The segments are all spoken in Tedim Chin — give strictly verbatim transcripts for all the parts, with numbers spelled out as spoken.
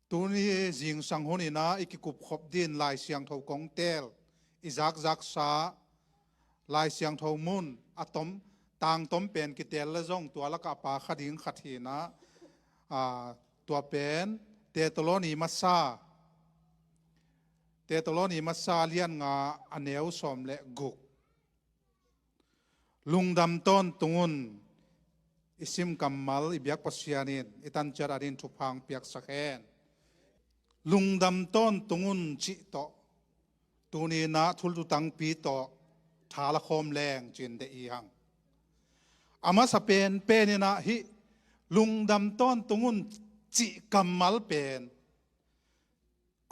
Tuni zingsang hunin ah i kikupkhop dingin Lai Siangtho kong teel, i zakzaksa Lai Siangtho mun a tom, tangtom pen kiteel le zong tua lakah a pa kha ding khat hi-in ah, aa, tua pen Thessaloni masa, Thessaloni masa lian nga a neu sawm le guk. Lungdam tawntung un. I sim kammal i biak Pasian in i tan ciat adingin thupha hong piaksak hen. Lungdam tawntung un cih tawh tuni-in ah thultutangpi tawh tha la khawm leng ci-in deih hi hang. A masa penpen in ah hih lungdam tawntung un cih kammal pen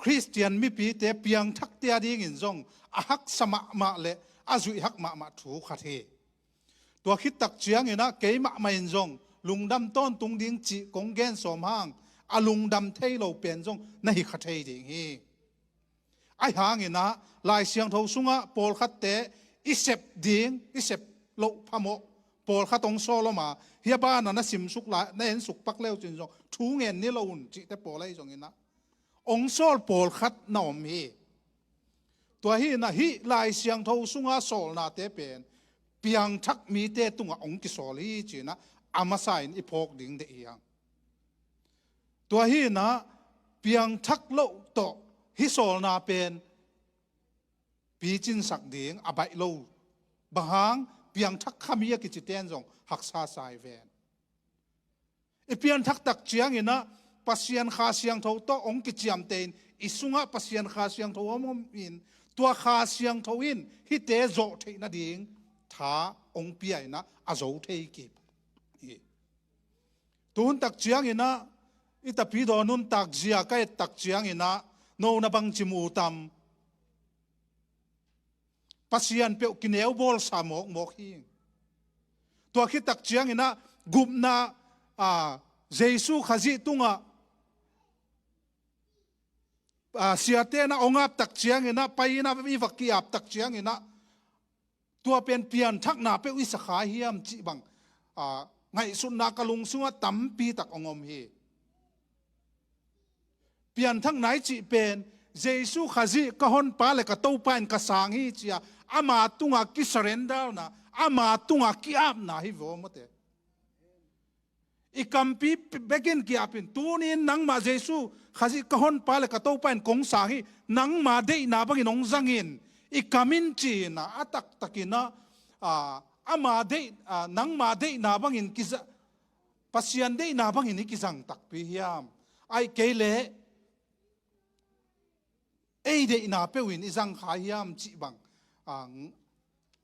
Khristian mipite piangthakte adingin zong a haksa mahmah le a zuih hak mahmah thu khat hi. Tua khit tak ciangin ah kei mahmah in zong lungdam tawntung ding cih kong gen sawm hang, a lungdam thei lo pen zong na hi kha thei ding hi. Ahi hangin ah Lai Siangtho sungah pawlkhatte i sep ding, i sep loh phamawh pawlkhat hong sawl om a, hih a banah na simsuk lai, na ensuk pak le uh cin zong thu ngen ni lo un cihte pawl ahi zongin ah hong sawl pawlkhat na om hi. Tua hi-in ah hih Lai Siangtho sunga sawlnate pen piangthak mite tungah hong kisawl hi ci-in ah a masa-in i phawk ding deih hi hang. Tua hi-in ah piangthak loh tawh hih sawlna pen picinsak ding a baih lo. Bang hang? Piangthak kha mi a kicite in zong haksa sa hi ven. I pianthak tak ciangin ah Pasian Kha Siangtho tawh hong kiciamteh in, i sungah Pasian Kha Siangtho om om in, tua Kha Siangtho in hihte zawh theih nading tha hong pia in ah a zo thei kip hi. Tuhun tak ciangin ah i tapidaw nuntak zia ka et tak ciangin ah no na bangci mu tam? Pasian peuh kineu bawlsa mawkmawk hi. Tua khit tak ciangin ah gupna, a, Jesu Khazih tungah, a, siate na hong ap tak ciangin ah, pai in ah i va ki-ap tak ciangin ah, tua pen pianthakna peuh i sa kha hiam cih bang, a, ngaihsutna ka lungsungah tampi tak hong om hi. Pianthakna i cih pen Jesu Khazih ka honpa le ka Topa in ka sang hi ci-a ama tungah kisurrenderna, ama tungah ki-apna hi ve aw mawte. I kampi bekin ki-ap in, tuni-in nangmah Jesu Khazih ka honpa le ka Topa in kong sang hi, nangma deihna bangin hong zang in, i kam in ci-in ah a taktakin ah, a, ama deih, a, nangma deihna bangin kiza, Pasian deihna bangin i kizang takpi hiam? Ahih kei leh ei deihna peuh in i zang kha hiam cih bang, a,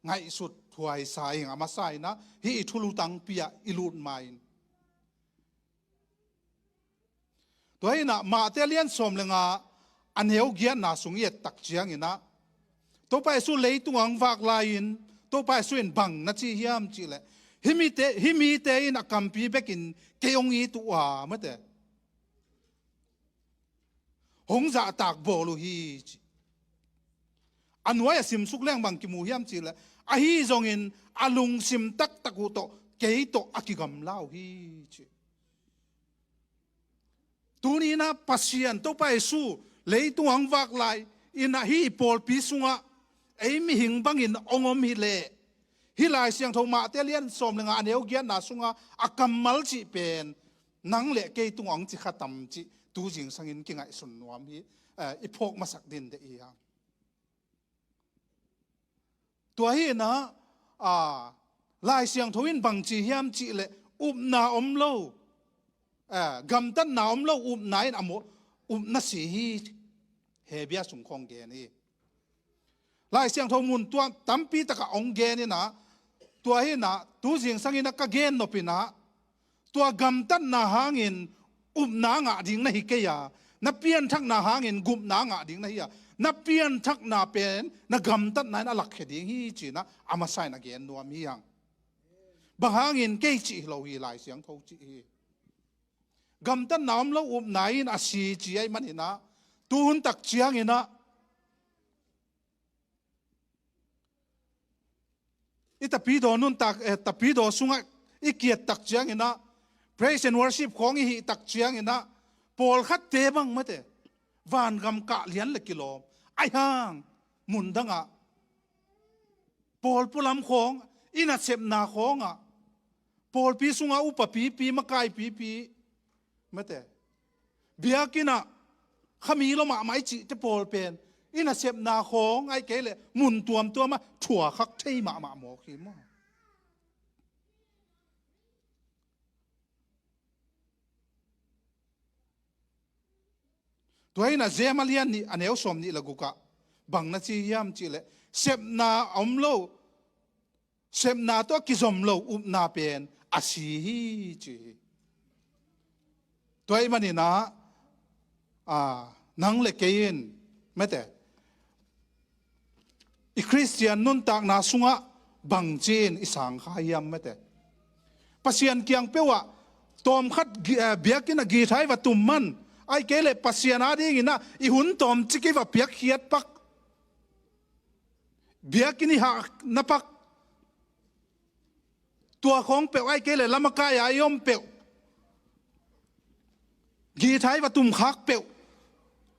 ngaihsut huaisa ing. A masa in ah hih i thulutangpi ah i lut ma-in. Tua hi-in ah Matthai lian sawm le nga a neu giatna sung i et tak ciangin ah Topa Jesu leitung hong vak lai-in Topa Jesu in bang na ci hiam cih leh, hih mite, hih mite in a kampi bekin kei hong it uh a, mate, hong zahtak bawl uh hi ci. A nuai a simsuk leng bang kimu hiam cih leh, ahi zongin a lungsim taktak uh tawh kei tawh a kigamla uh hi ci. Tuni-in ah Pasian Topa Jesu leitung hong vak lai-in ah hih i pawlpi sungah ei mihing bangin hong om hi leh, hih Lai Siangtho Matthai lian sawm le nga a neu giatna sungah a kammal cih pen nang le kei tungah hong ci kha tam cih tu zingsangin kingaihsun nuam hi, eh, i phawk masak dingin deih hi hang. Tua hi-in ah, a, Lai Siangtho in bang ci hiam cih leh, upna om lo, a, gamtatna om lo upna in a mawh, upna si hi. Hebru sung khawng gen hi. Lai Siangtho mun tua tampi takah hong gen in ah, tua hi-in ah tu zingsangin ah ka gen nop in ah, tua gamtatna hangin upna ngah ding na hi kei a, na pianthakna hangin gupna ngah ding na hi a, na pianthakna pen na gamtatna in a lakkhia ding hi ci-in ah a masa in a gen nuam hi hang. Bang hangin kei cih hi lo hi, Lai Siangtho cih hi. Gamtatna om lo upna in a si ci ahih manin ah, tuhun tak ciangin ah i tapidaw nuntak, eh, tapidaw sungah i ki-et tak ciangin ah, praise and worship khawng i hih tak ciangin ah, Pawlkhatte bang mate, vangam kah lian le kilawm. Aihang, mundangah, pawlpualam khawng, i nasepna khawngah, pawlpi sungah upa pipi, makai pipi, mate, biakinnah, khami lua mahmah i cihte pawl pen, i nasepna khawng, ahih kei leh, mun tuamtuamah, thuakhak thei mahmah mawk hi maw. Tua hi-in a James a lian nih a neu sawm nih le gukah bang na ci hiam cih leh, sepna a om lo, sepna tawh a kizom lo upna pen a si hi ci hi. Tua ahih manin ah, a, nang le kei in, mate, i Khristian nuntakna sungah bangci-in i sangkha hiam mate. Pasian kiang peuhah tawmkhat gi-, eh, biakinn ah githa i va tum man, ahih kei leh Pasian adingin ah i hun tawmcik i va piakkhiat pak, biakinn i hahna pak, tua khawng peuh ahih kei leh lamakai-a i om peuh, githa i va tumkhak peuh,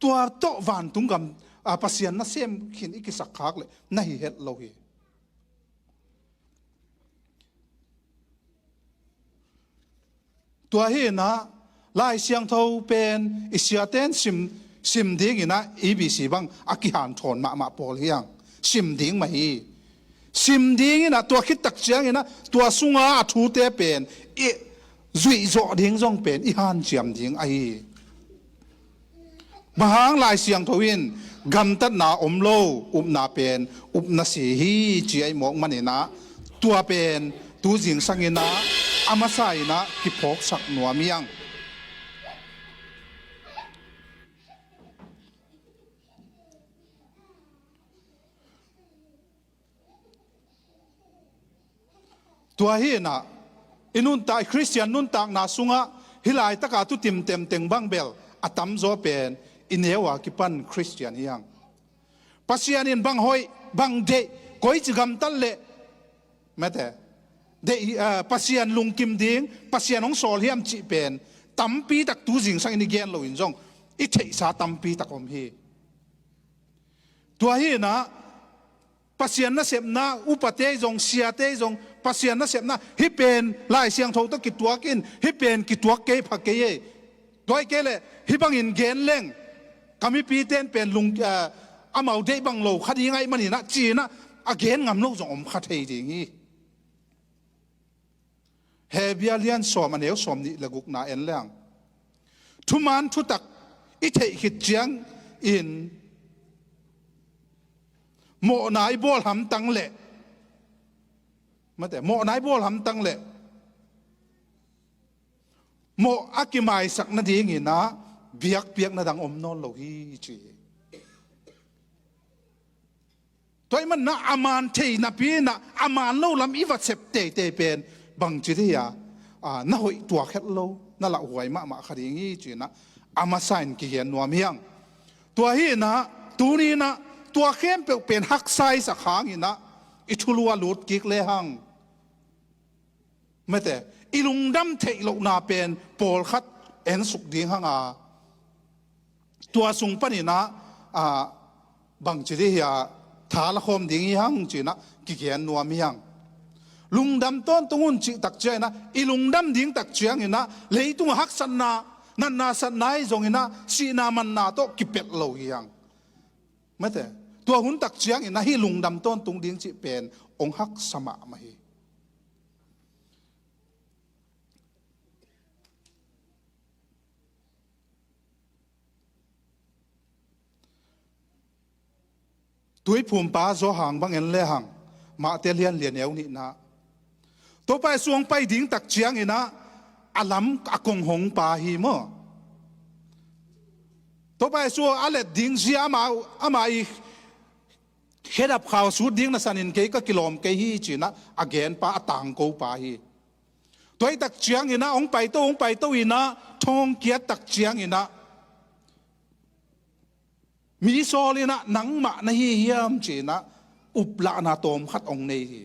tua tawh vantung gam, a, Pasian nasem khin i kisakkhak leh na hi het lo hi. Tua hi-in ah, Lai Siangtho pen i siate'n sim, sim dingin ah, E B C bang a kihanthawn mahmah pawl hi hang. Sim ding mah hi. Sim dingin ah, tua khit tak ciangin ah, tua sunga a thute pen i zuih zawh ding zong pen i hanciam ding ahi hi. Bang hang Lai Siangtho in gamtatna om lo upna pen upna si hi ci ahih mawk manin ah, tua pen tu zingsang in ah a masa in ah kiphawksak nuam hi hang. Tua hi-in ah, i nuntak, i Khristian nuntakna sungah hih laitaka thu timtem teng bang bel a tamzaw pen i neu a kipan Khristian hi hang. Pasian in bang hoih, bang deih, koici gamtat leh, mate, deih, eh, Pasian lungkim ding, Pasian hong sawl hiam cih pen tampi tak tu zingsang in i gen loin zong i theihsa tampi tak om hi. Tua hi-in ah, Pasian nasepna, upate zong, siate zong, Pasian nasepna, hih pen Lai Siangtho tawh kituak in, hih pen kituak kei pha kei ei. Tua ahih kei leh, hih bangin gen leng, ka mipite'n pen lung, ah, amau deih bang lo kha ding ahih manin ah, ci-in ah, a gen ngam lo zong om kha thei ding hi. Hebru a lian sawm a neu sawm nih le gukna en leng, thuman thutak i theih khit ciangin mawhna i bawl hamtang leh, mate, mawhna i bawl hamtang leh mawh a kimaisak nadingin ah biakpiakna dang om nawn lo hi ci hi. Tua ahih manin ah a man thei napi-in ah a man lo lam i va sep teitei pen bangci dih hia, a, na hoih tuak het lo, na lauhuai mahmah kha ding hi ci-in ah a masa in kigen nuam hi hang. Tua hi-in ah tuni-in ah tua khempeuh pen haksa i sak hangin ah i thulu a lut kik lehang, mate, i lungdam theih lohna pen pawlkhat ensuk ding hang a, tua sung panin ah, a, bangci dih hia, tha la khawm ding hi hang ci-in ah kigen nuam hi hang. Lungdam tawntung un cih tak ciangin ah, i lungdam ding tak ciangin ah, leitung a haksatna, natna satna hi zongin ah, sihna manna tawh kipelh lo hi hang. Mate, tua hun tak ciangin ah hih lungdam tawntung ding cih pen hong haksa mahmah hi. Tuiphumpa Johan bang en lehang, Mate lian li a neu nihna. Topa Jesu hong pai ding tak ciangin ah a lam a kong hong pa hi maw. Topa Jesu a let ding zia ama, ama i khedap khau sut ding nasanin kei ka kilawm kei hi ci-in ah a genpa, a tangko pa hi. Tua hi tak ciangin ah hong paito, hong paito in ah thong hong kiat tak ciangin ah mi sawl in ah nangmah na hi hiam ci-in ah uplahna tawmkhat hong nei hi.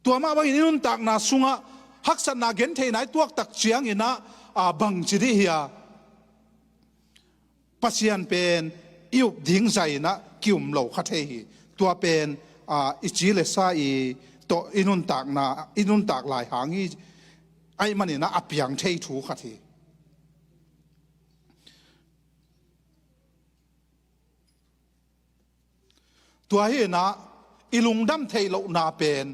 Tua mah bangin i nuntakna sungah haksatna gentheihna i tuak tak ciangin ah, a, bangci dih hia, Pasian pen i up ding zah in ah ki-um lo kha thei hi. Tua pen, aa, i ci le sa i tawh i nuntakna, i nuntak lai hang hi. Ahih manin ah a piang thei thu khat hi. Tua hi in ah i lungdam theih lohna pen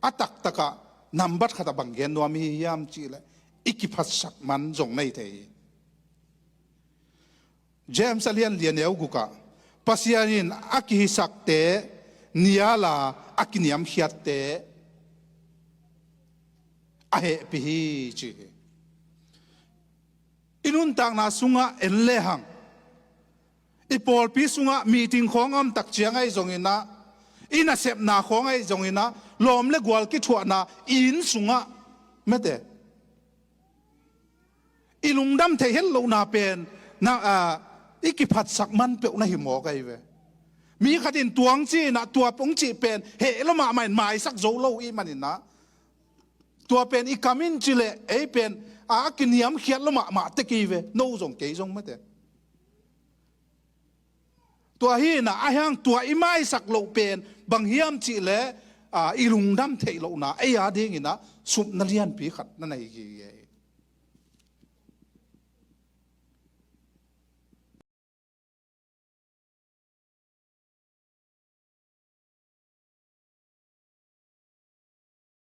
a taktak ah nambat khat ah bang gen nuam i hi hiam cih leh i kiphatsak man zong na hi thei hi. James a lian li, a neu guk ah, Pasian in a kihisakte nial a, a kiniamkhiatte a hehpih hi, ci hi. I nuntakna sungah en lehang, i pawlpi sungah meeting khawng a om tak ciang ahi zongin ah, i nasepna khawng ahi zongin ah, lawm le gual kithuahna, i inn sungah, mete, i lungdam theih het lohna pen na, aa, i kiphatsak man peuh na hi mawk ahi ve. Mi khat in tuang ci in ah, tua pong cih pen heh lua mahmah in maisak zo lo i hih manin ah, tua pen i kam in ci leh ei pen a kiniamkhiat lua mahmah tek hi ve, no zong kei zong, mete. Tua hi in ah, ahi hang tua i maisak loh pen bang hiam cih leh, aa, i lungdam theih lohna, ei a dingin ah supna lianpi khat na nei hi, hi, hi.